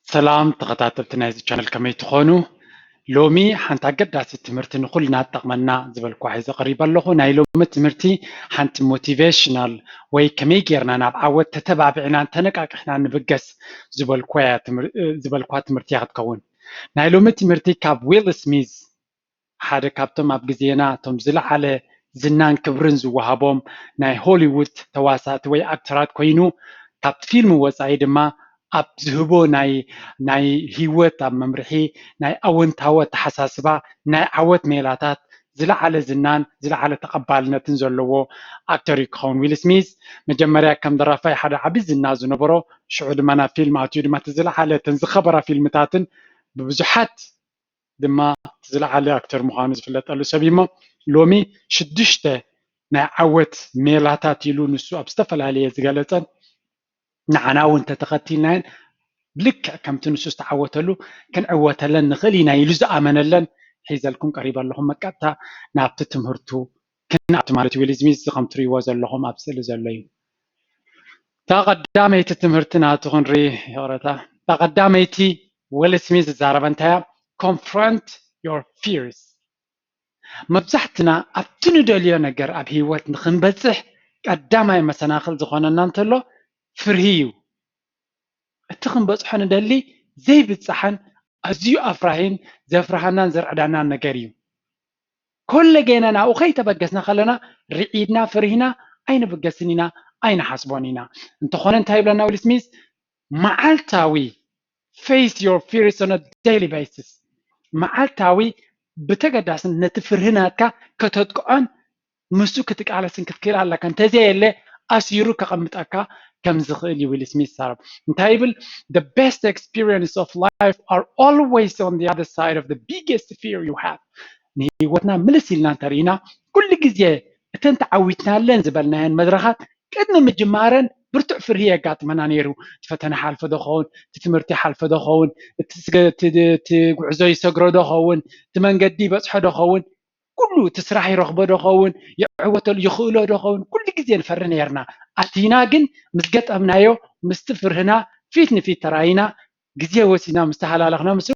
ሰላም ተኸታተልቲ ናይዚ ቻነል፣ ከመይ ትኾኑ? ሎሚ ሓንቲ ኣገዳሲ ትምህርቲ ንኹልና ትጠቕመና ዝበልኳ ሒዘ ቀሪበ ኣለኹ። ናይ ሎሚ ትምህርቲ ሓንቲ ሞቲቬሽናል ወይ ከመይ ጌርና ናብ ዓወት ተተባቢዕናን ተነቃቂሕናን ንብገስ ዝበልኳያ ትምህር-፣ እ፣ ዝበልኳ ትምህርቲ እያ ክትከውን። ናይ ሎሚ ትምህርቲ ካብ ዊል ስሚዝ፣ ሓደ ካብቶም ኣብ ግዜና እቶም ዝለዓለ ዝናን ክብርን ዝወሃቦም ናይ ሆሊውድ ተዋሳእቲ ወይ ኣክተራት ኮይኑ፣ ካብቲ ፊልም ወጻኢ ድማ ኣብ ዝህቦ ናይ፣ ናይ ህይወት ኣብ መምርሒ ናይ ኣወንታዊ ኣተሓሳስባ ናይ ዓወት ሜላታት ዝለዓለ ዝናን ዝለዓለ ተቐባልነትን ዘለዎ ኣክተር እዩ ክኸውን። ዊል ስሚዝ መጀመርያ ከም ደራፋይ ሓደ ዓቢ ዝና ዝነበሮ፣ ሽዑ ድማ ናብ ፊልም ኣትዩ ድማ እቲ ዝለዓለ እተን ዝኸበራ ፊልምታትን ብብዙሓት ድማ እቲ ዝለዓለ ኣክተር ምዃኑ ዝፍለጠሉ ሰብ እዩ። እሞ ሎሚ ሽዱሽተ ናይ ዓወት ሜላታት ኢሉ ንሱ ኣብ ዝተፈላለየ ዝገለጸን ንዓና እውን እንተተኸቲልናየን ልክዕ ከምቲ ንሱ ዝተዓወተሉ ክንዕወተለን ንኽእል ኢና ኢሉ ዝኣመነለን ሒዘልኩም ቀሪበ ኣለኹ። መቀጥታ ናብቲ ትምህርቱ ክንኣቱ ማለት እዩ። ዊል ስሚዝ እዚ ከም ትርእይዎ ዘለኹም ኣብ ስእሊ ዘሎ እዩ። እታ ቀዳመይቲ ትምህርቲ ናቱ ክንርኢ፣ ይቕረታ። እታ ቀዳመይቲ ዊል ስሚዝ ዝዛረበ እንታይ እያ? Confront your fears። መብዛሕትና ኣብቲ ንደልዮ ነገር ኣብ ህይወት ንኽንበጽሕ ቀዳማይ መሰናኽል ዝኾነና እንተሎ ፍርሂ እዩ። እቲ ክንበጽሖ ንደሊ ዘይብጻሕን ኣዝዩ ኣፍራሂን ዘፍርሃናን ዘርዕዳናን ነገር እዩ። ኮለጌና ናብኡ ከይተበገስና ከለና ርዒድና፣ ፈሪህና፣ ኣይንብገስን ኢና፣ ኣይንሓስቦን ኢና። እንተኾነ እንታይ ይብለና ዊል ስሚዝ? መዓልታዊ፣ face your fears on a daily basis። መዓልታዊ ብተገዳስን ነቲ ፍርሂ ናትካ ከተጥቅዖን ምስኡ ክትቃለስን ክትክእል ኣለካ። እንተዘየለ ኣሲሩ ከቐምጠካ ከም ዝኽእል እዩ ዊል ስሚዝ ዝዛረብ። እንታይ ይብል? The best experience of life are always on the other side of the biggest fear you have። ንህይወትና ምልስ ኢልና እንተርኢና፣ ኩሉ ግዜ እተን ተዓዊትናለን ዝበልናየን መድረኻት ቅድሚ ምጅማረን ብርቱዕ ፍርሂ የጋጥመና ነይሩ። እቲ ፈተና ሓልፈ ዶ ኸውን? እቲ ትምህርቲ ሓልፈ ዶ ኸውን? እቲ ስገ-፣ እቲ፣ እቲ ጉዕዞ ይሰግሮ ዶ ኸውን? እቲ መንገዲ ይበጽሖ ዶ ኸውን? ኩሉ እቲ ስራሕ ይረኽቦ ዶ ኸውን? ይዕወተሉ ይኽእሎ ዶ ኸውን? ኩሉ ግዜ ንፈሪ ነይርና። ኣቲና ግን ምስ ገጠምናዮ፣ ምስቲ ፍርህና ፊት ንፊት ተራኢና፣ ግዜ ወሲድና ምስ ተሃላለኽና ምስኡ፣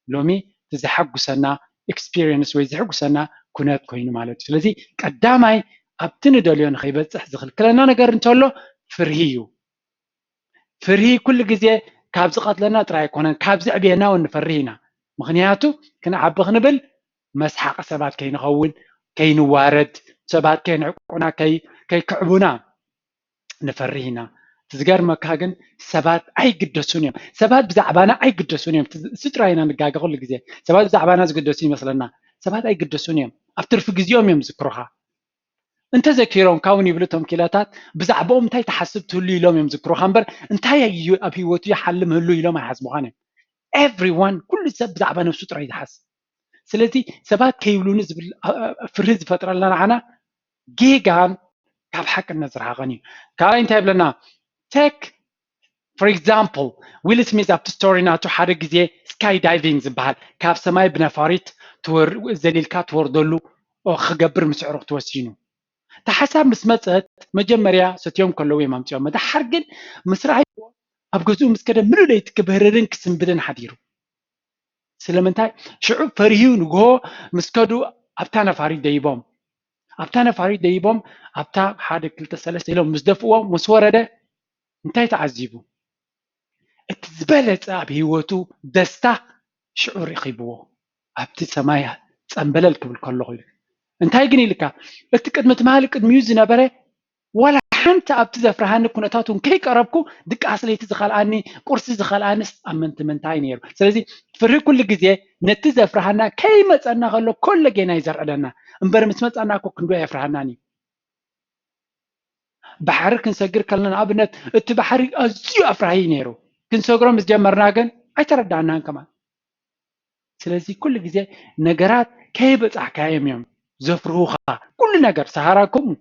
ሎሚ እቲ ዘሐጉሰና ኤክስፒሪየንስ ወይ ዘሐጉሰና ኩነት ኮይኑ ማለት እዩ። ስለዚ ቀዳማይ ኣብቲ ንደልዮ ንኸይበጽሕ ዝኽልክለና ነገር እንተሎ ፍርሂ እዩ። ፍርሂ ኩሉ ግዜ ካብ ዝቐትለና ጥራይ ኣይኮነን፣ ካብ ዘዕብየና እውን ንፈርህ ኢና። ምኽንያቱ ክንዓቢ ክንብል መስሓቂ ሰባት ከይንኸውን፣ ከይንዋረድ፣ ሰባት ከይንዕቁና፣ ከይ-፣ ከይክዕቡና ንፈርህ ኢና። እቲ ዝገርመካ ግን ሰባት ኣይግደሱን እዮም። ሰባት ብዛዕባና ኣይግደሱን እዮም። እቲ፣ እሱ ጥራይ ኢና ንጋገ ኩሉ ግዜ። ሰባት ብዛዕባና ዝግደሱ ይመስለና። ሰባት ኣይግደሱን እዮም። ኣብ ትርፊ ግዜኦም እዮም ዝዝክሩኻ። እንተዘኪሮምካ እውን ይብሉ እቶም ኪላታት፣ ብዛዕባኦም እንታይ ትሓስብ ትህሉ ኢሎም እዮም ዝዝክሩኻ እምበር፣ እንታይ እዩ ኣብ ህይወቱ ይሓልም ህሉ ኢሎም ኣይሓስቡኻን እዮም። ኤቭሪዋን፣ ኩሉ ሰብ ብዛዕባ ነብሱ ጥራይ ዝሓስብ። ስለዚ ሰባት ከይብሉኒ ዝብል፣ አ፣ አ፣ ፍርሂ ዝፈጥረልና ንዓና ጌጋን ካብ ሓቅነት ዝረሓቐን እዩ። ካልኣይ እንታይ ይብለና? ቴክ ፎር ኤግዛምፕል፣ ዊል ስሚዝ ኣብቲ ስቶሪ ናቱ ሓደ ግዜ ስካይ ዳይቪንግ ዝበሃል ካብ ሰማይ ብነፋሪት ትወር-፣ ዘሊልካ ትወርደሉ፣ ኦ፣ ክገብር ምስ ኣዕሩኽ ተወሲኑ። እታ ሓሳብ ምስ መጸት መጀመርያ ሰትዮም ከለዉ እዮም ኣምጺኦም። መድሓር ግን ምስ ረኣይዎ ኣብ ገዝኡ ምስ ከደ ምሉእ ለይቲ ክብህርርን ክስንብድን ሓዲሩ። ስለምንታይ? ሽዑ ፈሪሁ ንግሆ ምስ ከዱ ኣብታ ነፋሪት ደይቦም። ኣብታ ነፋሪት ደይቦም ኣብታ ሓደ ክልተ ሰለስተ ኢሎም ምስ ደፍእዎ ምስ ወረደ እንታይ ተዓዚቡ? እቲ ዝበለጸ ኣብ ህይወቱ ደስታ ሽዑ ረኺብዎ። ኣብቲ ሰማይ ጸምበለል ክብል ከለኹ ኢሉ። እንታይ ግን ኢልካ? እቲ ቅድሚ ትማሊ ቅድሚኡ ዝነበረ ዋላ ሓንቲ ኣብቲ ዘፍርሃኒ ኩነታት እውን ከይቀረብኩ ድቃስ ለይቲ ዝኸልኣኒ፣ ቁርሲ ዝኸልኣንስ ኣብ ምንቲ ምንታይ ነይሩ? ስለዚ ፍርሂ ኩሉ ግዜ ነቲ ዘፍርሃና ከይመጸና ከሎ ኮለጌና እዩ ዘርዕደና። እምበር ምስ መጸና እኮ ክንዶ ኣየፍርሃናን እዩ። ባሕሪ ክንሰግር ከለና ንኣብነት እቲ ባሕሪ ኣዝዩ ኣፍራሂ እዩ ነይሩ። ክንሰግሮ ምስ ጀመርና ግን ኣይተረዳእናን ከማን። ስለዚ ኩሉ ግዜ ነገራት ከይበጻሕካዮም እዮም ዘፍርሁኻ። ኩሉ ነገር ሰሃራ ከምኡ።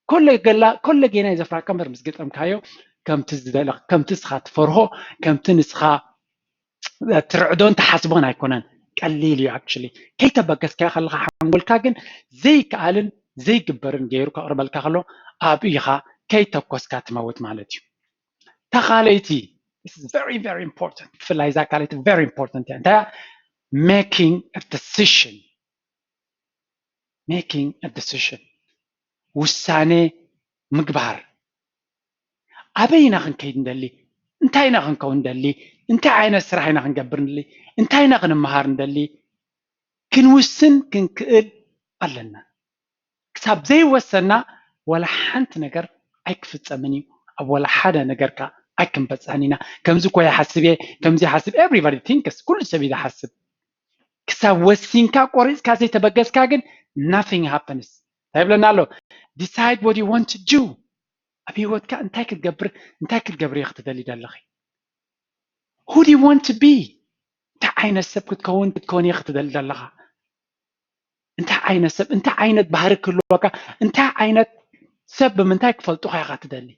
ኮለ ገላ፣ ኮለ ጌና እዩ ዘፍራካ እምበር ምስ ገጠምካዮ ከምቲ ዝደለ-፣ ከምቲ ንስኻ ትፈርሆ፣ ከምቲ ንስኻ ትርዕዶን ትሓስቦን ኣይኮነን። ቀሊል እዩ ኣክቹሊ። ከይተበገስካዮ ከለኻ ሓንጎልካ ግን ዘይከኣልን ዘይግበርን ገይሩ ከቕርበልካ ከሎ ኣብኡ ኢኻ ከይተኮስካ ትመውት ማለት እዩ። ተኻለይቲ This is very, very important. ብፍላይ እዛ ካልኣይቲ very important እያ። እንታይ እያ? Making a decision. Making a decision. ውሳኔ ምግባር። ኣበይ ኢና ክንከይድ እንደሊ? እንታይ ኢና ክንከውን እንደሊ? እንታይ ዓይነት ስራሕ ኢና ክንገብር እንደሊ? እንታይ ኢና ክንመሃር እንደሊ? ክንውስን ክንክእል ኣለና። ክሳብ ዘይወሰና ዋላ ሓንቲ ነገር ኣይክፍጸምን እዩ። ኣብ ዋላ ሓደ ነገር ከኣ ኣይክንበጽሕን ኢና። ከምዚ እኮ ይሓስብ እየ፣ ከምዚ ይሓስብ፣ everybody thinks፣ ኩሉ ሰብ እዩ ዝሓስብ። ክሳብ ወሲንካ ቆሪጽካ ዘይተበገስካ ግን nothing happens። እንታይ ይብለና ኣሎ? Decide what you want to do። ኣብ ህይወትካ እንታይ ክትገብር እንታይ ክትገብር እየ ክትደሊ ዘለኺ? Who do you want to be? እንታይ ዓይነት ሰብ ክትከውን ክትከውን እየ ክትደሊ ዘለኻ? እንታይ ዓይነት ሰብ እንታይ ዓይነት ባህሪ ክህልወካ እንታይ ዓይነት ሰብ ብምንታይ ክፈልጡኻ ኢኻ ትደሊ?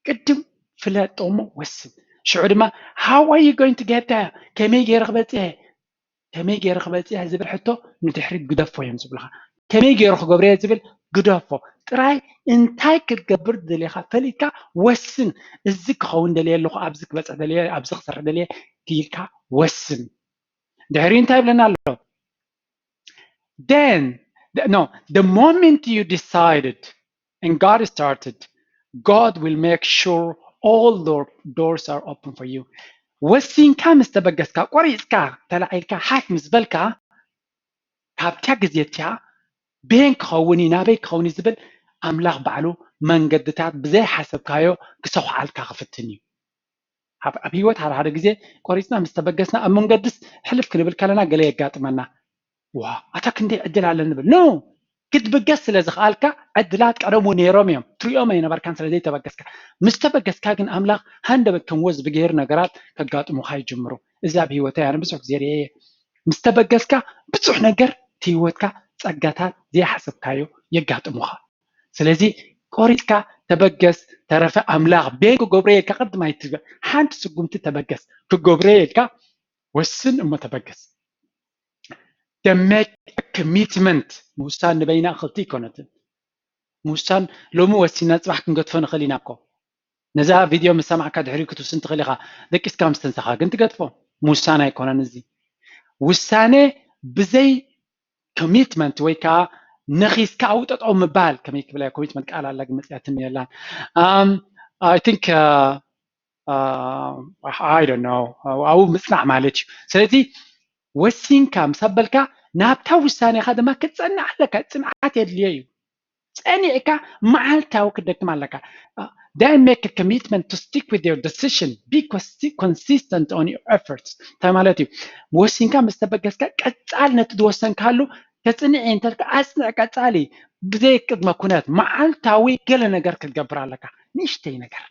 ቅድም ፍለጦ እሞ ወስን። ሽዑ ድማ how are you going to get there? ከመይ ገይረ ክበፅሐ ከመይ ገይረ ክበፅሐ ዝብል ሕቶ ንድሕሪት ግደፎ እዮም ዝብልኻ። ከመይ ገይሩ ክገብሮ እየ ዝብል ግደፎ። ጥራይ እንታይ ክትገብር ዝደልየኻ ፈሊጥካ ወስን። እዚ ክኸውን ደልየ ኣለኹ፣ ኣብዚ ክበፅሕ ደልየ፣ ኣብዚ ክሰርሕ ደልየ ኢልካ ወስን። ድሕሪ እንታይ ይብለና ኣሎ? Then no, the moment you decided and God started, God will make sure all door, doors are open for you. ወሲንካ ምስ ተበገስካ ቆሪፅካ ተላዒልካ ሓፍ ምስ በልካ ካብታ ግዜ እቲኣ በየን ክኸውን እዩ ናበይ ክኸውን እዩ ዝብል ኣምላኽ ባዕሉ መንገድታት ብዘይሓሰብካዮ ክሰኹዓልካ ክፍትን እዩ። ኣብ ኣብ ህይወት ሓደ ሓደ ግዜ ቆሪፅና ምስ ተበገስና ኣብ መንገድስ ሕልፍ ክንብል ከለና ገለ የጋጥመና። ዋ ኣታ ክንደይ ዕድል ኣለ ንብል ኖ ክትብገስ ስለ ዝኽኣልካ ዕድላት ቀደሙ ነይሮም እዮም ትሪኦም ኣይነበርካን ስለ ዘይተበገስካ። ምስ ተበገስካ ግን ኣምላኽ ሃንደበት ከም ወዝ ብገይሩ ነገራት ከጋጥሙኻ ይጅምሩ። እዚ ኣብ ህይወተይ ኣነ ብዙሕ ግዜ ርእየ እየ። ምስ ተበገስካ ብዙሕ ነገር እቲ ህይወትካ ጸጋታት ዘይሓሰብካዮ የጋጥሙኻ። ስለዚ ቆሪጽካ ተበገስ። ተረፈ ኣምላኽ ቤን ክገብሮ ኢልካ ቅድም ኣይትበል። ሓንቲ ስጉምቲ ተበገስ። ክገብሮ ኢልካ ወስን እሞ ተበገስ። The make a commitment ምውሳን ንበይና ክልቲ ኣይኮነትን። ምውሳን ሎሚ ወሲና ጽባሕ ክንገድፎ ንኽእል ኢና እኮ። ነዛ ቪድዮ ምስ ሰማዕካ ድሕሪኡ ክትውስን ትኽእል ኢኻ። ደቂስካ ምስ ተንሳኻ ግን ትገድፎ። ምውሳን ኣይኮነን እዚ። ውሳነ ብዘይ ኮሚትመንት ወይ ከዓ ነኺስካ ኣብኡ ጠጠው ምባል ከመይ ክብላ ኮሚትመንት ቃል ኣላ ግን መፅያትኒ የላን I think I don't know ኣብኡ ምፅናዕ ማለት እዩ። ስለዚ ወሲንካ ምስ ኣበልካ ናብታ ውሳኔኻ ድማ ክትፀንዕ ኣለካ። ፅንዓት የድልዮ እዩ። ፀኒዕካ መዓልታዊ ክትደክም ኣለካ። Then make a commitment to stick with your decision. Be consistent on your efforts. እንታይ ማለት እዩ? ወሲንካ ምስ ተበገስካ ቀፃል ነቲ ዝወሰንካሉ ተፅንዒ እንተልካ ኣፅንዕ ቀፃሊ ብዘይ ቅድመ ኩነት መዓልታዊ ገለ ነገር ክትገብር ኣለካ። ንእሽተይ ነገር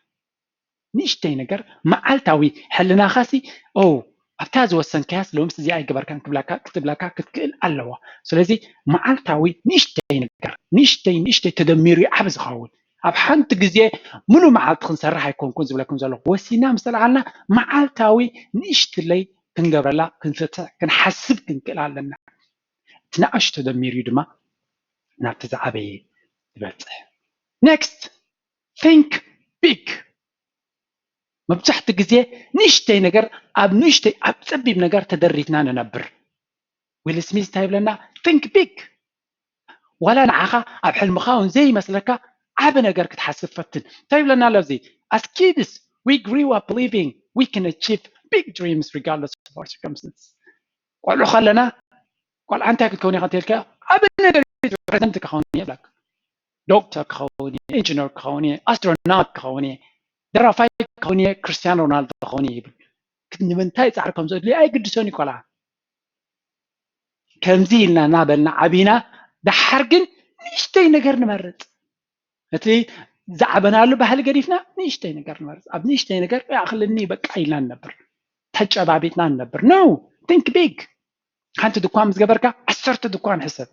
ንእሽተይ ነገር መዓልታዊ ሕልናኻሲ ኦ ኣብታ ዝወሰንካያስ ሎምስ እዚኣ ኣይገበርካን ክብላካ ክትብላካ ክትክእል ኣለዋ። ስለዚ መዓልታዊ ንእሽተይ ነገር ንእሽተይ ንእሽተይ ተደሚሩ እዩ ዓብ ዝኸውን። ኣብ ሓንቲ ግዜ ሙሉ መዓልቲ ክንሰርሕ ኣይኮንኩን ዝብለኩም ዘለኹ ወሲና ምስ ተለዓልና መዓልታዊ ንእሽትለይ ክንገብረላ ክንፍትሕ ክንሓስብ ክንክእል ኣለና። እቲ ንኣሽቱ ተደሚሩ እዩ ድማ ናብቲ ዝዓበየ ዝበፅሕ። Next, think big. መብዛሕትኡ ግዜ ንእሽተይ ነገር ኣብ ንእሽተይ ኣብ ፀቢብ ነገር ተደሪትና ንነብር። ዊል ስሚዝ እንታይ ይብለና? Think big። ዋላ ንዓኻ ኣብ ሕልምኻ እውን ዘይመስለካ ዓቢ ነገር ክትሓስብ ፈትን። እንታይ ይብለና ኣሎ ኣብዚ? As kids we grew up believing we can achieve big dreams regardless of our circumstances. ቆልዑ ከለና ቆልዓ እንታይ ክትከውን ኢኻ እንተልካ ዓቢ ነገር ፕሬዚደንት ክኸውን እየ ይብለካ። ዶክተር ክኸውን እየ፣ ኢንጂነር ክኸውን እየ፣ ኣስትሮናውት ክኸውን እየ፣ ደራፋይ ክኸውን እየ፣ ክርስቲያኖ ሮናልዶ ክኸውን እየ ይብል። ግን ንምንታይ ፃዕሪ ከም ዘድልዮ ኣይግድሶን እዩ ቆልዓ። ከምዚ ኢልና እናበልና ዓቢና ደሓር ግን ንእሽተይ ነገር ንመርፅ። እቲ ዝዓበናሉ ባህሊ ገዲፍና ንእሽተይ ነገር ንመርፅ። ኣብ ንእሽተይ ነገር ይኣኽለኒ በቃ ኢልና ንነብር። ተጨባቢጥና ንነብር። No, think big። ሓንቲ ድኳን ምስ ገበርካ ዓሰርተ ድኳን ሕሰብ።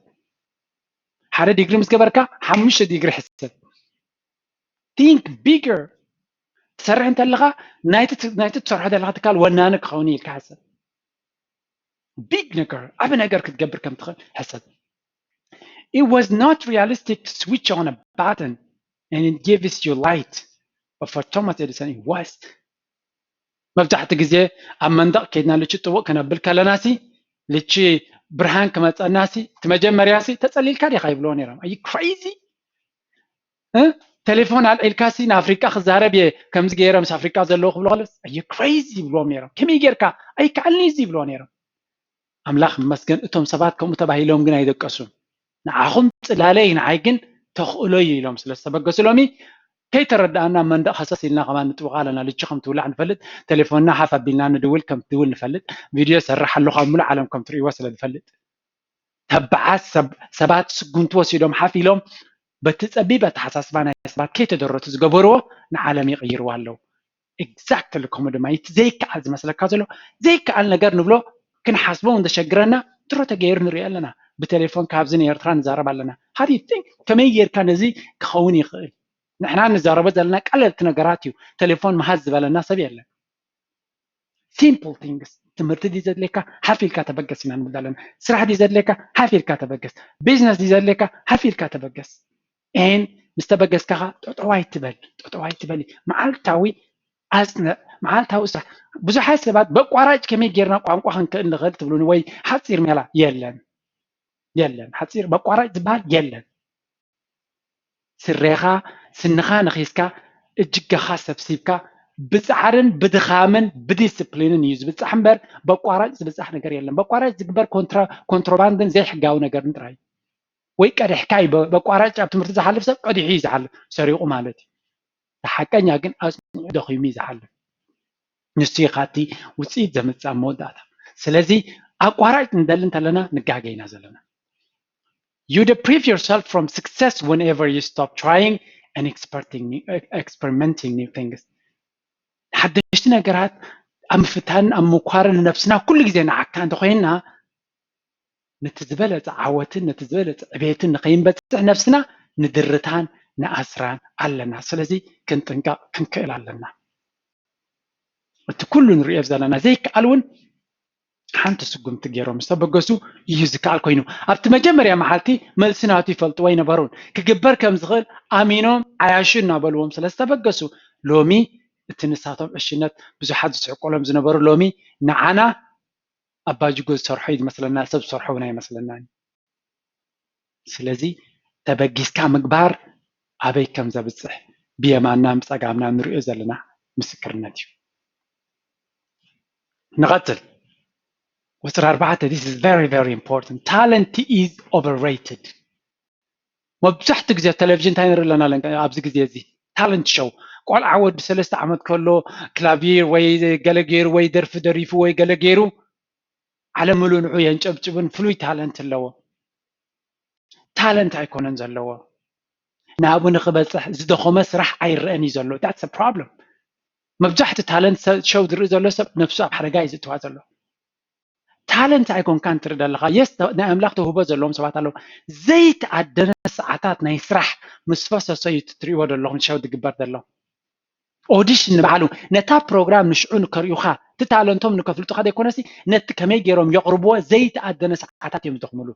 ሓደ ዲግሪ ምስ ገበርካ ሓሙሽተ ዲግሪ ሕሰብ። Think bigger። ትሰርሕ እንተለኻ ናይቲ ትሰርሖ ዘለኻ ትካል ወናኒ ክኸውን ኢልካ ሕሰብ። ቢግ ነገር ዓቢ ነገር ክትገብር ከም ትኽእል ሕሰብ። It was not realistic to switch on a button and it gives you light, but for Thomas Edison it was. መብዛሕትኡ ግዜ ኣብ መንደቕ ከይድና ልቺ ጥቡቕ ክነብል ከለናሲ፣ ልቺ ብርሃን ክመፀናሲ፣ እቲ መጀመርያሲ ተፀሊልካ ዲኻ ይብልዎ ነይሮም። ኣዩ ክሬዚ? ቴሌፎን ኣልዒልካሲ ንኣፍሪቃ ክዛረብ እየ ከምዚ ገይረ ምስ ኣፍሪቃ ዘለዉ ክብሉ ከለስ ኣዩ ክሬዚ ይብልዎም ነይሮም። ከመይ ጌርካ? ኣይከኣልኒ እዚ ይብልዎ ነይሮም። ኣምላኽ ይመስገን፣ እቶም ሰባት ከምኡ ተባሂሎም ግን ኣይደቀሱን። ንዓኹም ጽላለይ፣ ንዓይ ግን ተኽእሎይ ኢሎም ስለ ዝተበገሱ፣ ሎሚ ከይተረዳእና መንደቕ ሃሰስ ኢልና ከማን ንጥውቕ ኣለና። ልቺ ከም ትውላዕ ንፈልጥ፣ ቴሌፎንና ሓፍ ኣቢልና ንድውል ከም ትድውል ንፈልጥ፣ ቪድዮ ሰርሕ ኣለኹ ኣብ ሙሉእ ዓለም ከም ትርእይዎ ስለ ንፈልጥ። ተባዓት ሰብ-፣ ሰባት ስጉምቲ ወሲዶም ሓፍ ኢሎም በቲ ጸቢብ ኣተሓሳስባ ናይ ሰባት ከይተደረቱ ዝገበርዎ ንዓለም ይቕይርዋ ኣለዉ። ኤግዛክትሊ ከምኡ ድማ እቲ ዘይከኣል ዝመስለካ ዘሎ ዘይከኣል ነገር ንብሎ፣ ክንሓስቦ እውን ዘሸግረና ድሮ ተገይሩ ንሪኦ ኣለና። ብቴሌፎን ካብዚ ንኤርትራ ንዛረብ ኣለና። How do you think? ከመይ ጌርካ ነዚ ክኸውን ይኽእል? ንሕና ንዛረቦ ዘለና ቀለልቲ ነገራት እዩ። ቴሌፎን መሃዝ ዝበለና ሰብ የለን። ሲምፕል ቲንግስ። ትምህርቲ ድዩ ዘድልየካ? ሓፍ ኢልካ ተበገስ ኢና ንብል ዘለና። ስራሕ ድዩ ዘድልየካ? ሓፍ ኢልካ ተበገስ። ቢዝነስ ድዩ ዘድልየካ? ሓፍ ኢልካ ተበገስ። ኤን ምስ ተበገስካ ኸዓ ጠጠው ኣይትበል፣ ጠጠው ኣይትበል። መዓልታዊ ኣጽንዕ፣ መዓልታዊ ስራሕ። ብዙሓት ሰባት በቋራጭ ከመይ ጌርና ቋንቋ ክንክእል ንኽእል ትብሉኒ፣ ወይ ሓጺር ሜላ። የለን፣ የለን። ሓጺር በቋራጭ ዝበሃል የለን። ስሬኻ፣ ስንኻ ነኺስካ፣ እጅጋኻ ሰብሲብካ፣ ብጻዕርን ብድኻምን ብዲስፕሊንን እዩ ዝብጻሕ እምበር፣ በቋራጭ ዝብጻሕ ነገር የለን። በቋራጭ ዝግበር ኮንትራ-፣ ኮንትሮባንድን ዘይሕጋዊ ነገርን ጥራይ። ወይ ቀዲሕካ እዩ። በ-፣ በቋራጭ ኣብ ትምህርቲ ዝሓልፍ ሰብ ቀዲሑ እዩ ዝሓልፍ፣ ሰሪቑ ማለት እዩ። እቲ ሓቀኛ ግን ኣጽኒዑ ደኺሙ እዩ ዝሓልፍ። ንሱ እዩ ካቲ ውጽኢት ዘምጽእ ኣብ መወዳእታ። ስለዚ ኣቋራጭ ንደሊ እንተለና ንጋገ ኢና ዘለና። You deprive yourself from success whenever you stop trying and experimenting new, experimenting new things. ሓደሽቲ ነገራት ኣብ ምፍታንን ኣብ ምኳርን ንነብስና ኩሉ ግዜ ንዓካ እንተኮይንና፣ ነቲ ዝበለጸ ዓወትን ነቲ ዝበለጸ ዕቤትን ንኸይንበጽሕ ነብስና ንድርታን ንኣስራን ኣለና። ስለዚ ክንጥንቀቕ ክንክእል ኣለና። እቲ ኩሉ ንሪኦ ዘለና ዘይከኣል እውን ሓንቲ ስጉምቲ ገይሮም ዝተበገሱ እዩ ዝከኣል ኮይኑ። ኣብቲ መጀመርያ መዓልቲ መልሲ ናቱ ይፈልጥዎ ኣይነበሩን። ክግበር ከም ዝኽእል ኣሚኖም ዓያሹ እናበልዎም ስለ ዝተበገሱ፣ ሎሚ እቲ ንሳቶም ዕሽነት ብዙሓት ዝስሕቆሎም ዝነበሩ፣ ሎሚ ንዓና ኣባጅጎ ዝሰርሖ እዩ ዝመስለና፣ ሰብ ዝሰርሖ እውን ኣይመስለናን። ስለዚ ተበጊስካ ምግባር ኣበይ ከም ዘብጽሕ ብየማንናን ብጸጋምናን ንሪኦ ዘለና ምስክርነት እዩ። ንቐጽል። ቁጽሪ ኣርባዕተ፣ this is very, very important. Talent is overrated. መብዛሕትኡ ግዜ ኣብ ቴሌቪዥን እንታይ ንርኢ ኣለና? ለን-፣ ኣብዚ ግዜ እዚ ታለንት ሾው፣ ቆልዓ ወዲ ሰለስተ ዓመት ከሎ ክላቪር ወይ ገለ ገይሩ ወይ ደርፊ ደሪፉ ወይ ገለ ገይሩ ዓለም ምሉእ ንዑ የንጨብጭብን ፍሉይ ታለንት ኣለዎ። ታለንት ኣይኮነን ዘለዎ። ናብኡ ንኽበጽሕ ዝደኸመ ስራሕ ኣይረአን እዩ ዘሎ። That's a problem። መብዛሕትኡ ታለንት ሰ-፣ ሾው ዝርኢ ዘሎ ሰብ ነብሱ ኣብ ሓደጋ እዩ ዝእትዋ ዘሎ። ታለንት ኣይኮንካን ትርኢ ዘለኻ። የስ፣ ተ-፣ ናይ ኣምላኽ ተውህቦ ዘለዎም ሰባት ኣለዉ። ዘይተኣደነ ሰዓታት ናይ ስራሕ ምስ ፈሰሶ እዩ ትሪእዎ ዘለኹም ሸው ዝግበር ዘሎ። ኦዲሽን ንባዕሉ ነታ ፕሮግራም ንሽዑ ንከርእዩኻ፣ እቲ ታለንቶም ንከፍልጡኻ ዘይኮነሲ፣ ነቲ ከመይ ገይሮም የቕርብዎ ዘይተኣደነ ሰዓታት እዮም ዝደኽምሉ።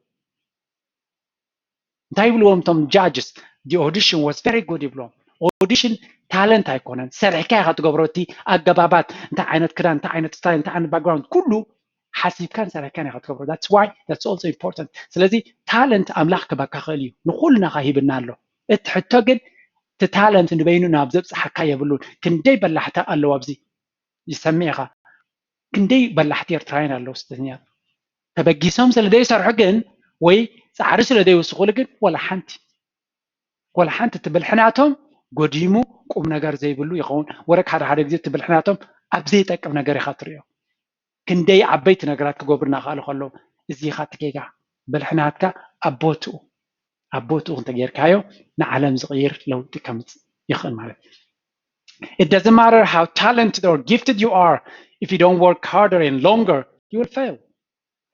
እንታይ ይብልዎም እቶም ጃጅስ? The audition was very good ይብልዎም። ኦዲሽን ታለንት ኣይኮነን፣ ሰሪሕካ ኢኻ ትገብሮ። እቲ ኣገባባት፣ እንታይ ዓይነት ክዳን፣ እንታይ ዓይነት ስታይል፣ እንታይ ዓይነት ባክግራውንድ፣ ኩሉ ሓሲብካን ሰሪሕካን ኢኻ ትገብሮ። That's why that's also important። ስለዚ ታለንት ኣምላኽ ክበካ ክእል እዩ፣ ንኹልና ኸ ሂብና ኣሎ። እቲ ሕቶ ግን እቲ ታለንት ንበይኑ ናብ ዘብጽሓካ የብሉን። ክንደይ በላሕታ ኣለዉ ኣብዚ፣ ይሰምዕ ኢኻ። ክንደይ በላሕቲ ኤርትራውያን ኣለዉ ስደተኛታት። ተበጊሶም ስለ ዘይሰርሑ ግን ወይ ጻዕሪ ስለ ዘይውስኹሉ ግን ወላ ሓንቲ፣ ወላ ሓንቲ እቲ ብልሒ ናቶም ጎዲሙ ቁም ነገር ዘይብሉ ይኸውን። ወረቅ ሓደ ሓደ ግዜ እቲ ብልሒ ናቶም ኣብ ዘይጠቅም ነገር ኢኻ ትርእዮ። ክንደይ ዓበይቲ ነገራት ክገብሩ እናኸኣሉ ከለዉ፣ እዚ ኢኻ እቲ ጌጋ። ብልሒ ናትካ ኣብ ቦትኡ፣ ኣብ ቦትኡ እንተጌርካዮ ንዓለም ዝቕይር ለውጢ ከምጽእ ይኽእል ማለት እዩ። It doesn't matter how talented or gifted you are, if you don't work harder and longer, you will fail.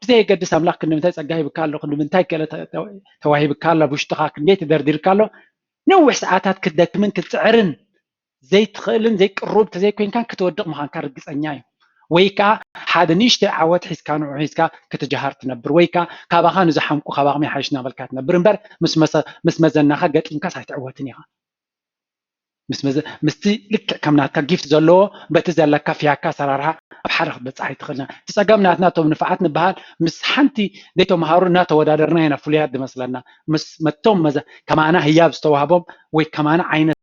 ብዘየገድስ ኣምላኽ ክንዲ ምንታይ ጸጋ ሂብካ ኣሎ፣ ክንዲ ምንታይ ክእለት ተ-፣ ተ-፣ ተዋሂብካ ኣሎ፣ ኣብ ውሽጥኻ ክንደይ ተደርዲርካ ኣሎ፣ ነዊሕ ሰዓታት ክትደክምን ክትጽዕርን ዘይትኽእልን ዘይቅሩብ ተዘይኮይንካን ክትወድቕ ምዃንካ ርግጸኛ እዩ። ወይ ከኣ ሓደ ንእሽተይ ዓወት ሒዝካ ንዑ ሒዝካ ክትጀሃር ትነብር፣ ወይ ከኣ ካባኻ ንዝሓምቁ ካባኹም ይሓይሽ እናበልካ ትነብር እምበር ምስ መሰ-፣ ምስ መዘናኻ ገጢምካስ ኣይትዕወትን ኢኻ። ምስቲ ልክዕ ከም ናትካ ጊፍት ዘለዎ በቲ ዘለካ ፍያካ ኣሰራርሓ ኣብ ሓደ ክትበፅሕ ኣይትኽእልና። እቲ ፀገም ናትና እቶም ንፋዓት ንበሃል ምስ ሓንቲ ዘይተምሃሩ እናተወዳደርና ኢና ፍሉያት ዝመስለና። ምስ መቶም ከማና ህያብ ዝተዋህቦም ወይ ከማና ዓይነት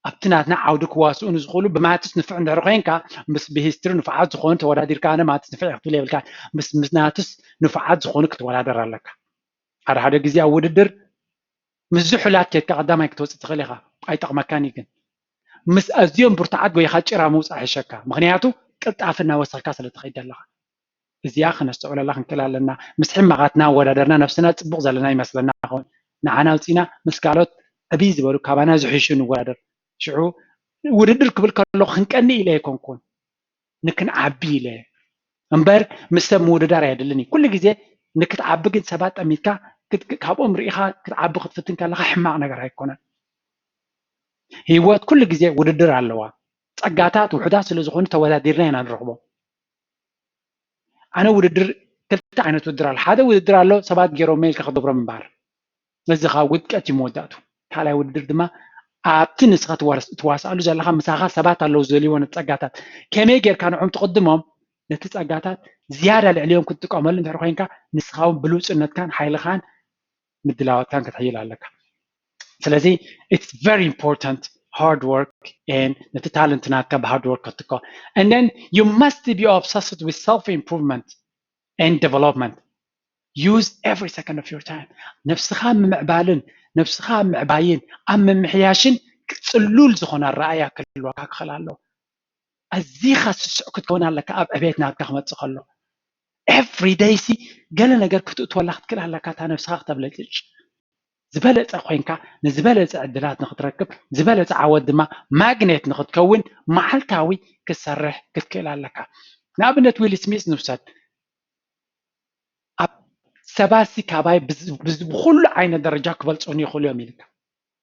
ኣብቲ ናትና ዓውዲ ክዋስኡ ንዝኽእሉ ብማትስ ንፍዕ እንድሕር ኮይንካ ምስ ብሂስትሪ ንፉዓት ዝኾኑ ተወዳዲርካ ኣነ ማትስ ንፍዕ ክትብል የብልካ። ምስ ናትስ ንፉዓት ዝኾኑ ክትወዳደር ኣለካ። ሓደ ሓደ ግዜ ኣብ ውድድር ምስ ዝሑላት ኬድካ ቀዳማይ ክትወፅእ ትኽእል ኢኻ፣ ኣይጠቕመካን እዩ። ግን ምስ ኣዝዮም ብርቱዓት ጎይኻ ጭራ ምውፃእ ይሕሸካ፣ ምኽንያቱ ቅልጣፍ እናወሰኽካ ስለ ትኸይድ ኣለኻ። እዚኣ ክነስተውዕለላ ክንክእል ኣለና። ምስ ሕማቓት እናወዳደርና ነብስና ፅቡቕ ዘለና ይመስለና ኸውን፣ ንዓና ኣውፂና ምስ ካልኦት ዕብይ ዝበሉ ካባና ዝሕሹ ንወዳደር። ሽዑ ውድድር ክብል ከለኹ ክንቀኒ ኢለ ኣይኮንኩን፣ ንክንዓቢ ኢለ እምበር ምስ ሰብ ምውድዳር ኣየድልን እዩ። ኩሉ ግዜ ንክትዓቢ ግን ሰባት ጠሚትካ ካብኦም ርኢኻ ክትዓቢ ክትፍትን ከለኻ ሕማቕ ነገር ኣይኮነን። ህይወት ኩሉ ግዜ ውድድር ኣለዋ። ፀጋታት ውሑዳት ስለ ዝኾኑ ተወዳዲርና ኢና ንረኽቦም። ኣነ ውድድር ክልተ ዓይነት ውድድር ኣሎ። ሓደ ውድድር ኣሎ ሰባት ገይሮም ኢልካ ክትገብሮም እምበኣር፣ እዚ ከዓ ውድቀት እዩ መወዳእቱ። ካልኣይ ውድድር ድማ ኣብቲ ንስኻ ትዋስ- ትዋስኣሉ ዘለኻ ምሳኻ ሰባት ኣለዉ ዝደልይዎ ጸጋታት፣ ከመይ ጌርካ ንዖም ትቕድሞም፣ ነቲ ጸጋታት ዝያዳ ልዕሊኦም ክትጥቀመሉ እንድሕር ኮይንካ ንስኻ እውን ብሉጽነትካን ሓይልኻን ምድላዋትካን ክትሕይል ኣለካ። ስለዚ it's very important hard work and ነቲ talent ናትካ ብ hard work ክትትኮ and then you must be obsessed with self improvement and development. Use every second of your time. ነብስኻ ምምዕባልን ነብስኻ ምዕባይን ኣብ ምምሕያሽን ጽሉል ዝኾነ ኣረኣያ ክህልወካ ክኽእል ኣለዎ። ኣዚኻ ስሱዕ ክትከውን ኣለካ ኣብ ዕቤት ናትካ ክመጽእ ከሎ። Every day ሲ ገለ ነገር ክትእትወላ ክትክእል ኣለካ፣ እታ ነብስኻ ክተብለጭልጭ። ዝበለጸ ኮይንካ ንዝበለጸ ዕድላት ንክትረክብ፣ ዝበለጸ ዓወት ድማ ማግኔት ንክትከውን መዓልታዊ ክትሰርሕ ክትክእል ኣለካ። ንኣብነት ዊል ስሚዝ ንውሰድ። ኣብ ሰባት ሲ ካባይ ብዝ- ብዝ- ብኩሉ ዓይነት ደረጃ ክበልጹኒ ይኽእሉ እዮም ኢልካ።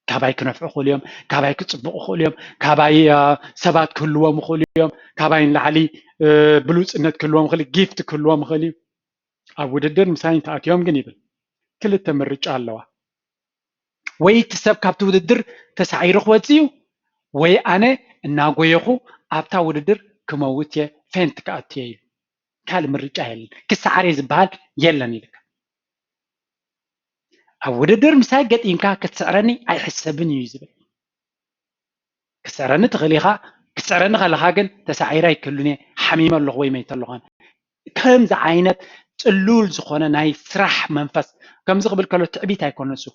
ካባይ ክነፍዑ ይኽእሉ እዮም፣ ካባይ ክጽብቑ ይኽእሉ እዮም፣ ካባይ አ፣ ሰባት ክህልዎም ይኽእሉ እዮም፣ ካባይ ንላዕሊ እ፣ ብሉጽነት ክህልዎም ይኽእል፣ ጊፍት ክህልዎም ይኽእል እዩ። ኣብ ውድድር ምሳይ እንተኣትዮም ግን ይብል ክልተ ምርጫ ኣለዋ። ወይ እቲ ሰብ ካብቲ ውድድር ተሳዒሩ ክወጽእ እዩ፣ ወይ ኣነ እናጎየኹ ኣብታ ውድድር ክመውት እየ፣ ፌንት ክኣቱ እየ እዩ። ካልእ ምርጫ የለን። ክሰዓር እየ ዝበሃል የለን ኢልካ። ኣብ ውድድር ምሳይ ገጢምካ ክትስዕረኒ ኣይሕሰብን እዩ ዝብል። ክትስዕረኒ ትኽእል ኢኻ። ክትስዕረኒ ከለኻ ግን ተሳዒረ ኣይክህሉን እየ፣ ሓሚመ ኣለኹ ወይ መይተ ኣለኹን። ከምዚ ዓይነት ጽሉል ዝኾነ ናይ ስራሕ መንፈስ፣ ከምዚ ክብል ከሎ ትዕቢት ኣይኮነን እሱ።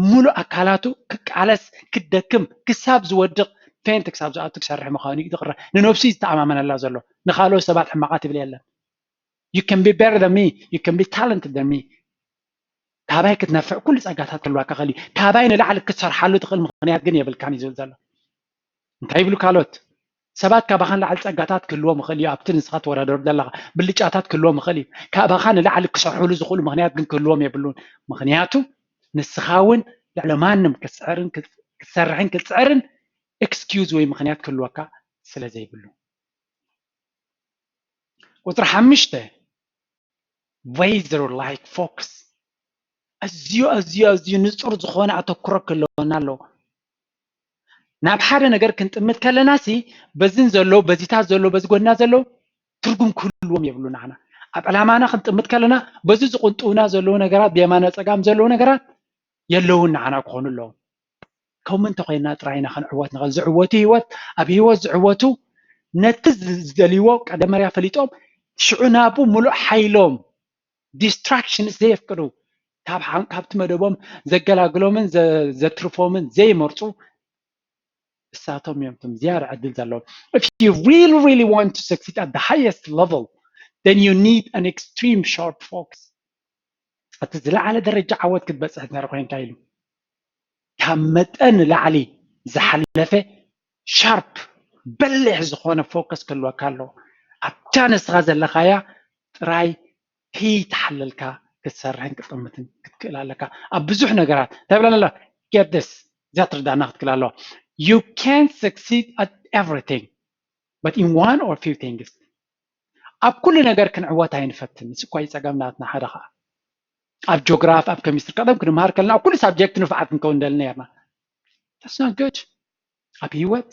ሙሉእ ኣካላቱ ክቃለስ፣ ክደክም፣ ክሳብ ዝወድቕ፣ ፌንት ክሳብ ዝኣቱ ክሰርሕ ምዃኑ እዩ ዝቕረ። ንነብሱ እዩ ዝተኣማመነላ ዘሎ። ንኻልኦት ሰባት ሕማቓት ይብል የለን። You can be better than me, you can be talented than me። ካባይ ክትነፍዕ ኩሉ ጸጋታት ክህልዋካ ይኽእል እዩ። ካባይ ንላዕሊ ክትሰርሓሉ ትኽእል ምኽንያት ግን የብልካን እዩ ዝብል ዘሎ። እንታይ ይብሉ ካልኦት? ሰባት ካባኻ ንላዕሊ ጸጋታት ክህልዎም ይኽእል እዩ፣ ኣብቲ ንስኻ ትወዳደሩ ዘለኻ ብልጫታት ክህልዎም ይኽእል እዩ። ካባኻ ንላዕሊ ክሰርሑሉ ዝኽእሉ ምኽንያት ግን ክህልዎም የብሉን። ምኽንያቱ ንስኻ እውን ልዕሊ ማንም ክትስዕርን ክት- ክትሰርሕን ክትጽዕርን ኤክስኪውዝ ወይ ምኽንያት ክህልወካ ስለ ዘይብሉ። ቁጽሪ ሓሙሽተ፣ ሬዘር ላይክ ፎክስ። ኣዝዩ ኣዝዩ ኣዝዩ ንጹር ዝኾነ ኣተኩሮ ክህልወና ኣለዎ። ናብ ሓደ ነገር ክንጥምት ከለና ሲ በዝን ዘሎ በዚታት ዘሎ በዚ ጎድና ዘሎ ትርጉም ክህልዎም የብሉ። ንዓና ኣብ ዕላማና ክንጥምት ከለና በዚ ዝቕንጥውና ዘለዉ ነገራት ብየማነ ጸጋም ዘለዉ ነገራት የለውን ንዓና ክኾኑ ኣለዎም። ከምኡ እንተኮይና ጥራይ ኢና ክንዕወት ንኽእል። ዝዕወቱ ህይወት ኣብ ህይወት ዝዕወቱ ነቲ ዝ- ዝደልይዎ ቀደመርያ ፈሊጦም ሽዑ ናቡ ሙሉእ ሓይሎም ዲስትራክሽንስ ዘየፍቅዱ ካብ ሓን- ካብቲ መደቦም ዘገላግሎምን ዘ- ዘትርፎምን ዘይመርፁ እሳቶም እዮም እቶም ዝያዳ ዕድል ዘለዎም። If you really really want to succeed at the highest level, then you need an extreme sharp focus. እቲ ዝለዓለ ደረጃ ዓወት ክትበፅሕ እንድሕር ኮይንካ ኢሉ ካብ መጠን ንላዕሊ ዝሓለፈ ሻርፕ በሊሕ ዝኾነ ፎከስ ክህልወካ ኣለዎ። ኣብታ ንስኻ ዘለኻያ ጥራይ ከይተሓለልካ ክትሰርሕን ክትጥምትን ክትክእል ኣለካ። ኣብ ብዙሕ ነገራት እንታይ ብለና ኣሎ? Get this፣ እዚኣ ትርዳእና ክትክእል ኣለዋ። You can succeed at everything but in one or few things። ኣብ ኩሉ ነገር ክንዕወት ኣይንፈትን። ንሱ እኳ እዩ ጸገም ናትና ሓደ ኸዓ። ኣብ ጂኦግራፍ፣ ኣብ ኬሚስትሪ ቀደም ክንምሃር ከለና ኣብ ኩሉ ሳብጀክት ንፉዓት ክንከውን ደሊ ነርና። That's not good። ኣብ ህይወት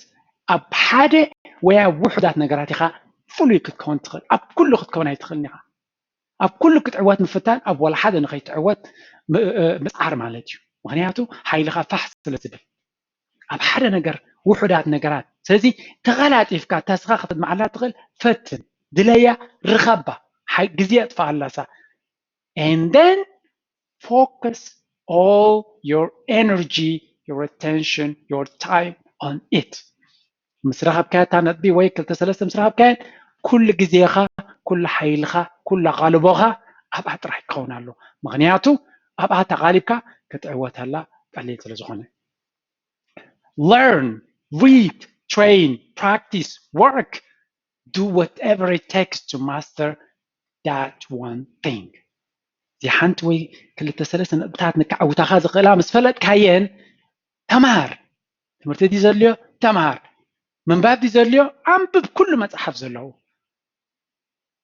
ኣብ ሓደ ወይ ኣብ ውሑዳት ነገራት ኢኻ ፍሉይ ክትከውን ትኽእል። ኣብ ኩሉ ክትከውን ኣይትኽእልን ኢኻ። ኣብ ኩሉ ክትዕወት ምፍታን ኣብ ዋላ ሓደ ንኸይትዕወት ምፅዓር ማለት እዩ። ምኽንያቱ ሓይልኻ ፋሕ ስለ ዝብል ኣብ ሓደ ነገር ውሑዳት ነገራት። ስለዚ ተቐላጢፍካ ተስኻ ከተድምዓላ ትኽእል ፈትን፣ ድለያ፣ ርኸባ፣ ግዜ ኣጥፍኣላሳ። And then focus all your energy, your attention, your time on it. ምስ ረኸብካያ እታ ነጥቢ ወይ ክልተ ሰለስተ ምስ ረኸብካየን ኩሉ ግዜኻ፣ ኩሉ ሓይልኻ፣ ኩሉ ኣቓልቦኻ ኣብኣ ጥራሕ ክኸውን ኣሎ። ምኽንያቱ ኣብኣ ተቓሊብካ ክትዕወተላ ቀሊል ስለ ዝኾነ። Learn, read, train, practice, work, do whatever it takes to master that one thing. እዚ ሓንቲ ወይ ክልተ ሰለስተ ነጥብታት ንከዓውታኻ ዝኽእላ ምስ ፈለጥካየን ተምሃር። ትምህርቲ ድዩ ዘድልዮ? ተምሃር። ምንባብ ድዩ ዘድልዮ? ኣንብብ ኩሉ መፅሓፍ ዘለዉ።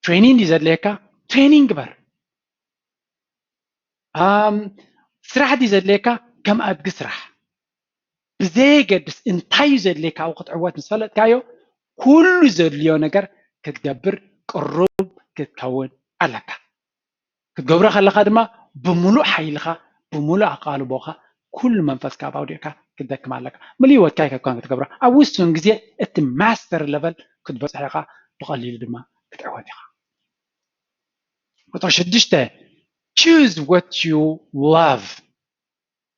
ትሬኒንግ ድዩ ዘድልየካ? ትሬኒንግ ግበር። ስራሕ ድዩ ዘድልየካ? ከም ኣድጊ ስራሕ። ብዘየገድስ እንታይ እዩ ዘድልየካ ኣብኡ ክትዕወት ምስ ፈለጥካዮ ኩሉ ዘድልዮ ነገር ክትገብር ቅሩብ ክትከውን ኣለካ። ክትገብሮ ከለኻ ድማ ብምሉእ ሓይልኻ ብምሉእ ኣቓልቦኻ ኩሉ መንፈስካ ኣብ ኣውዲቕካ ክትደክም ኣለካ። ምሉእ ህይወትካ ኣይከብካን ክትገብሮ ኣብ ውሱን ግዜ እቲ master level ክትበፅሖ ኢኻ። ብቐሊሉ ድማ ክትዕወት ኢኻ። ቁፅሪ ሽዱሽተ choose what you love።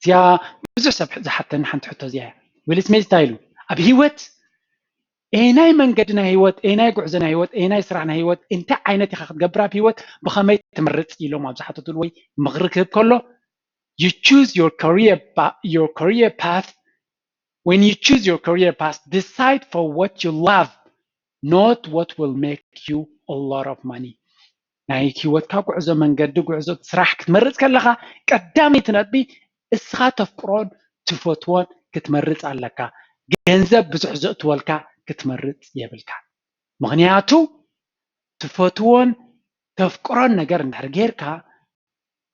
እዚኣ ብዙሕ ሰብ ዝሓተኒ ሓንቲ ሕቶ እዚኣ እያ። ዊል ስሚዝ እንታይ ኢሉ ኣብ ህይወት ኤናይ መንገዲ ናይ ህይወት ኤናይ ጉዕዞ ናይ ህይወት ኤናይ ስራሕ ናይ ህይወት እንታይ ዓይነት ኢኻ ክትገብር ኣብ ህይወት ብኸመይ ትምርፅ ኢሎም ኣብ ዝሓተትሉ ወይ ምኽሪ ክህብ ከሎ you choose your career your career path when you choose your career path decide for what you love not what will make you a lot of money ናይ ህይወትካ ጉዕዞ መንገዲ ጉዕዞ ስራሕ ክትመርፅ ከለኻ ቀዳመይቲ ነጥቢ እስኻ ተፍቅሮን ትፈትዎን ክትመርፅ ኣለካ። ገንዘብ ብዙሕ ዘእትወልካ ክትመርፅ የብልካ። ምኽንያቱ ትፈትዎን ተፍቅሮን ነገር እንድሕር ጌርካ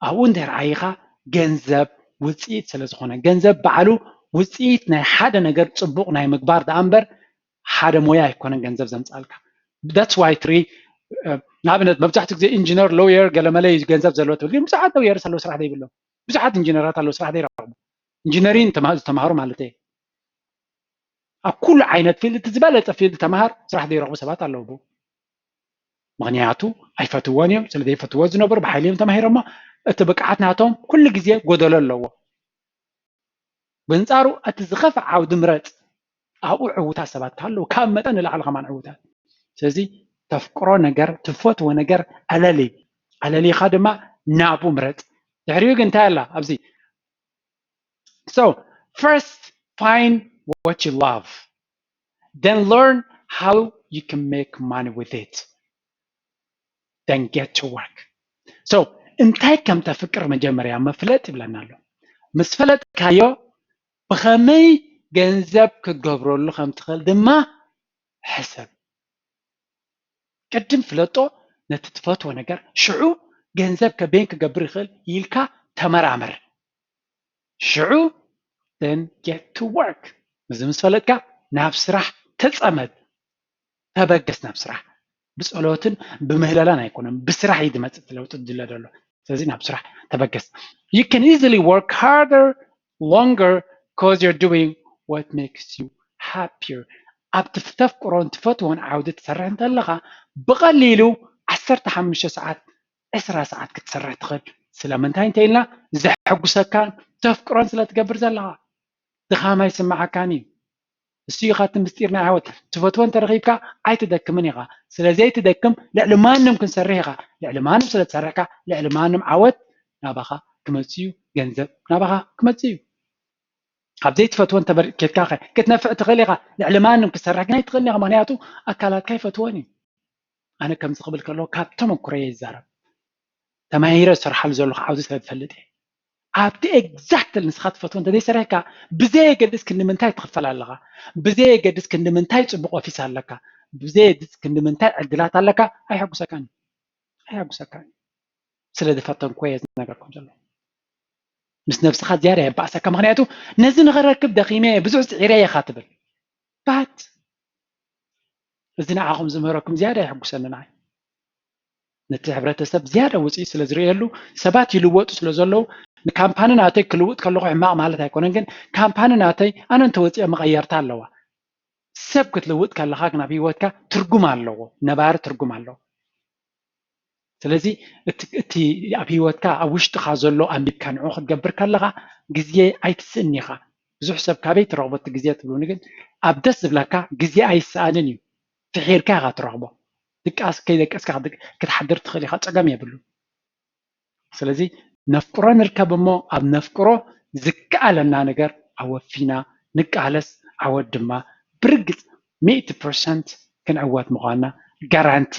ኣብኡ እንድሕር ዓይኻ ገንዘብ ውፅኢት ስለ ዝኾነ ገንዘብ ባዕሉ ውፅኢት ናይ ሓደ ነገር ፅቡቕ ናይ ምግባር ደኣ እምበር ሓደ ሞያ ኣይኮነን ገንዘብ ዘምፃልካ። That's why ትሪ ንኣብነት መብዛሕትኡ ግዜ ኢንጂነር ሎየር ገለመለ ገንዘብ ዘለዎ ትብል ግን ብዙሓት ሎየርስ ኣለዉ ስራሕ ዘይብሎም ብዙሓት ኢንጂነራት ኣለዉ ስራሕ ዘይረኽቡ ኢንጂነሪን ዝተማሃሩ ማለት እየ ኣብ ኩሉ ዓይነት ፊልድ እቲ ዝበለፀ ፊልድ ተምሃር ስራሕ ዘይረኽቡ ሰባት ኣለዉ ምኽንያቱ ኣይፈትዎን እዮም ስለ ዘይፈትዎ ዝነበሩ ብሓይሊ እዮም ተማሂሮሞ እቲ ብቅዓት ናቶም ኩሉ ግዜ ጎደሎ ኣለዎ ብንፃሩ እቲ ዝኸፍእ ዓውዲ ምረፅ ኣብኡ ዕውታት ሰባት ኣለዉ ካብ መጠን ንላዕሊ ከማን ዕውታት ስለዚ ተፍቅሮ ነገር ትፈትዎ ነገር ኣለሊ ኣለሊኻ ድማ ናብኡ ምረፅ ድሕሪኡ ግን እንታይ ኣላ ኣብዚ So first find what you love then learn how you can make money with it then get to work so እንታይ ከም ተፍቅር መጀመርያ መፍለጥ ይብለና ኣሎ ምስ ፈለጥካዮ ብኸመይ ገንዘብ ክትገብረሉ ከም ትኽእል ድማ ሕሰብ ቅድም ፍለጦ ነቲ ትፈትዎ ነገር ሽዑ ገንዘብ ከበይን ክገብር ይኽእል ኢልካ ተመራመር ሽዑ then get to work እዚ ምስ ፈለጥካ ናብ ስራሕ ተፀመድ ተበገስ ናብ ስራሕ ብፀሎትን ብምህለላን ኣይኮነን ብስራሕ እዩ ዝመፅእ ለውጢ ዝድለ ዘሎ ስለዚ ናብ ስራሕ ተበገስ you can easily work harder longer cause you're doing what makes you happier ኣብቲ ተፍቅሮን ትፈትዎን ዓውዲ ትሰርሕ እንተለኻ ብቐሊሉ ዓሰርተ ሓሙሽተ ሰዓት ዕስራ ሰዓት ክትሰርሕ ትኽእል ስለምንታይ እንተ ኢልና ዘሐጉሰካን ተፍቅሮን ስለ ትገብር ዘለኻ ድኻም ኣይስምዓካን እዩ እሱ እዩ ኻቲ ምስጢር ናይ ዓወት ትፈትዎ እንተረኺብካ ኣይትደክምን ኢኻ ስለዘይትደክም ልዕሊ ማንም ክንሰርሕ ኢኻ ልዕሊ ማንም ስለ ትሰርሕካ ልዕሊ ማንም ዓወት ናባኻ ክመፅእ እዩ ገንዘብ ናባኻ ክመፅእ እዩ ካብ ዘይትፈትዎ እንተበርኬትካ ኸ ክትነፍዕ ትኽእል ኢኻ ልዕሊ ማንም ክትሰርሕ ግን ኣይትኽእልን ኢኻ ምክንያቱ ኣካላትካ ይፈትዎን እዩ ኣነ ከምዚ ክብል ከለዎ ካብ ተመኩሮ እየ ዝዛረብ ተማሂረ ዝሰርሓሉ ዘለኹ ዓውዲ ስለ ዝፈልጥ እየ ኣብቲ exactly ንስኻ ትፈትዎ እንተዘይሰሪሕካ ብዘየገድስ ክንዲ ምንታይ ትኽፈል ኣለኻ ብዘየገድስ ክንዲ ምንታይ ፅቡቅ ኦፊስ ኣለካ ብዘየገድስ ክንዲ ምንታይ ዕድላት ኣለካ ኣይሐጉሰካን ኣይሐጉሰካን ስለ ዝፈተንኮ እየ ዝነገርኩም ዘለኹ ምስ ነብስኻ ዝያዳ የባእሰካ ምክንያቱ ነዚ ንኽረክብ ደኺመ ብዙሕ ፅዒረ እየ ካ ትብል ሰባት፣ እዚ ንዓኹም ዝምህረኩም ዝያዳ የሐጉሰኒ ንዓይ። ነቲ ሕብረተሰብ ዝያዳ ውፅኢት ስለ ዝርእየሉ፣ ሰባት ይልወጡ ስለ ዘለዉ፣ ንካምፓኒ ናተይ ክልውጥ ከለኹ ሕማቕ ማለት ኣይኮነን፣ ግን ካምፓኒ ናተይ ኣነ እንተወፂኦ መቐየርታ ኣለዋ። ሰብ ክትልውጥ ከለኻ ግን ኣብ ህይወትካ ትርጉም ኣለዎ፣ ነባሪ ትርጉም ኣለዎ። ስለዚ እቲ እቲ ኣብ ህይወትካ ኣብ ውሽጥኻ ዘሎ ኣንቢብካ ንዑ ክትገብር ከለኻ ግዜ ኣይትስእን ኢኻ። ብዙሕ ሰብ ካበይ ትረኽቦ እቲ ግዜ ትብሉኒ፣ ግን ኣብ ደስ ዝብለካ ግዜ ኣይሰኣንን እዩ። ፍሒርካ ኢኻ ትረኽቦ። ድቃስ ከይደቀስካ ክትሓድር ትኽእል ኢኻ፣ ጸገም የብሉ። ስለዚ ነፍቅሮ ንርከብ እሞ ኣብ ነፍቅሮ ዝከኣለና ነገር ኣወፊና ንቃለስ፣ ዓወት ድማ ብርግጽ ሚእቲ ፐርሰንት ክንዕወት ምዃንና ጋራንቲ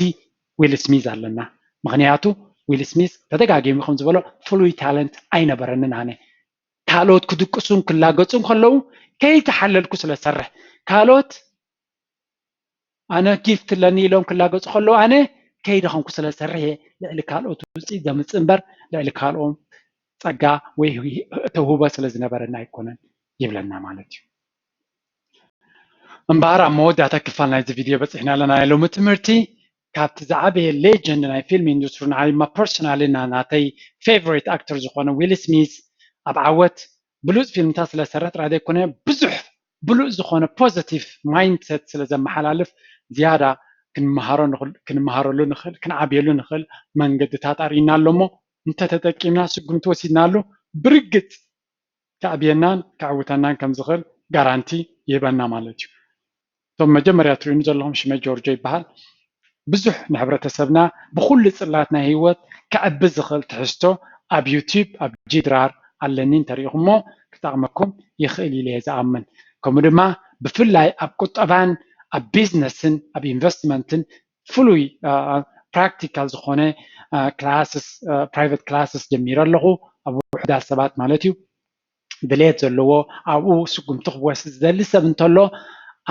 ዊል ስሚዝ ኣለና። ምኽንያቱ ዊል ስሚዝ ተደጋጊሙ ከም ዝበሎ ፍሉይ ታለንት ኣይነበረንን። ኣነ ካልኦት ክድቅሱን ክላገጹን ከለዉ ከይተሓለልኩ ስለ ዝሰርሕ፣ ካልኦት ኣነ ጊፍት ኣለኒ ኢሎም ክላገጹ ከለዉ ኣነ ከይደኸምኩ ስለ ዝሰርሕ እየ ልዕሊ ካልኦት ውፅኢት ዘምፅእ እምበር ልዕሊ ካልኦም ጸጋ ወይ ተውህቦ ስለ ዝነበረና ኣይኮነን ይብለና ማለት እዩ። እምበኣር ኣብ መወዳእታ ክፋል ናይዚ ቪድዮ በፂሕና ኣለና። ናይ ሎሚ ትምህርቲ ካብቲ ዝዓበየ ሌጀንድ ናይ ፊልም ኢንዱስትሪ ንዓይ ማ ፐርሶናሊ ናተይ ፌቨሪት ኣክተር ዝኾነ ዊል ስሚዝ ኣብ ዓወት ብሉፅ ፊልምታት ስለ ዝሰርሕ ጥራይ ዘይኮነ ብዙሕ ብሉፅ ዝኾነ ፖዘቲቭ ማይንድሰት ስለ ዘመሓላልፍ ዝያዳ ክንመሃሮ ንኽእል፣ ክንመሃረሉ ንኽእል፣ ክንዓብየሉ ንኽእል መንገድታት ኣርእዩና ኣሎ እሞ እንተተጠቂምና ስጉምቲ ወሲድናሉ ብርግጽ ከዕብየናን ከዕውተናን ከም ዝኽእል ጋራንቲ ይህበና ማለት እዩ። እቶም መጀመርያ ትርእዩኒ ዘለኹም ሽመይ ጆርጆ ይበሃል። ብዙሕ ንሕብረተሰብና ብኹሉ ጽላት ናይ ህይወት ከዕቢ ዝኽእል ትሕዝቶ ኣብ ዩቲዩብ ኣብ ጂድራር ኣለኒ፣ እንተሪኢኹሞ ክጠቕመኩም ይኽእል ኢለ እየ ዝኣምን። ከምኡ ድማ ብፍላይ ኣብ ቁጠባን ኣብ ቢዝነስን ኣብ ኢንቨስትመንትን ፍሉይ ፕራክቲካል ዝኾነ ክላስስ ፕራይቨት ክላስስ ጀሚረ ኣለኹ ኣብ ውሕዳት ሰባት ማለት እዩ። ድሌት ዘለዎ ኣብኡ ስጉምቲ ክወስድ ዝደሊ ሰብ እንተሎ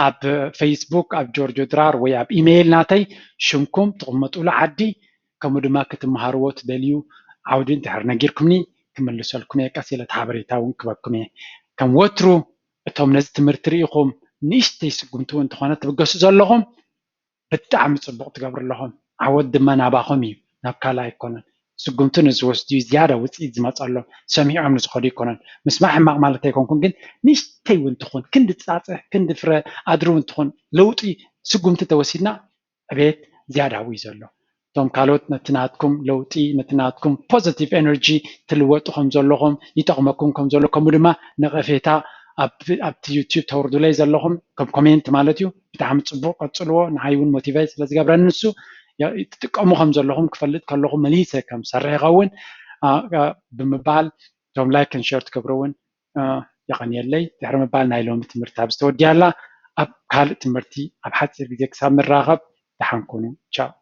ኣብ ፌስቡክ ኣብ ጆርጆ ድራር ወይ ኣብ ኢሜይል ናተይ ሽምኩም ትቕመጡሉ ዓዲ ከምኡ ድማ ክትመሃርዎ ትደልዩ ዓውዲ እንድሕር ነጊርኩምኒ ክምልሰልኩም እየ። ቀስ ኢለ እቲ ሓበሬታ እውን ክበኩም እየ። ከም ወትሩ እቶም ነዚ ትምህርቲ ርኢኹም ንእሽተይ ስጉምቲ እውን እንተኾነ ትብገሱ ዘለኹም ብጣዕሚ ጽቡቕ ትገብሩ ኣለኹም። ዓወት ድማ ናባኹም እዩ፣ ናብ ካልእ ኣይኮነን። ስጉምቲ ንዝወስዱ እዩ ዝያዳ ውጽኢት ዝመጸሎም፣ ሰሚዖም ንዝኸዱ ኣይኮነን። ምስማዕ ሕማቕ ማለት ኣይኮንኩን፣ ግን ንእሽተይ እውን ትኹን፣ ክንዲ ጻጸ፣ ክንዲ ፍረ ኣድሪ እውን ትኹን፣ ለውጢ ስጉምቲ ተወሲድና ዕቤት ዝያዳ ኣብኡ እዩ ዘሎ። እቶም ካልኦት ነቲ ናትኩም ለውጢ፣ ነቲ ናትኩም ፖዘቲቭ ኤነርጂ ትልወጡ ከም ዘለኹም፣ ይጠቕመኩም ከም ዘሎ፣ ከምኡ ድማ ነቐፌታ ኣብ ኣብቲ ዩቲዩብ ተውርዱለይ ዘለኹም ከም ኮሜንት ማለት እዩ። ብጣዕሚ ጽቡቕ ቀጽልዎ፣ ንዓይ እውን ሞቲቬት ስለ ዝገብረኒ ንሱ ያ- ትጥቀሙ ከም ዘለኹም ክፈልጥ ከለኹ መሊሰ ከም ሰርሕ ይኸውን ኣ- ኣ- ብምባል እቶም ላይክ ን ሸር ትገብሩ እውን ኣ፣ የቐንየለይ። ድሕሪ ምባል ናይ ሎሚ ትምህርቲ ኣብ ዝተወዲኣላ ኣብ ካልእ ትምህርቲ ኣብ ሓፂር ግዜ ክሳብ ንራኸብ ደሓን ኩኑ። ቻው።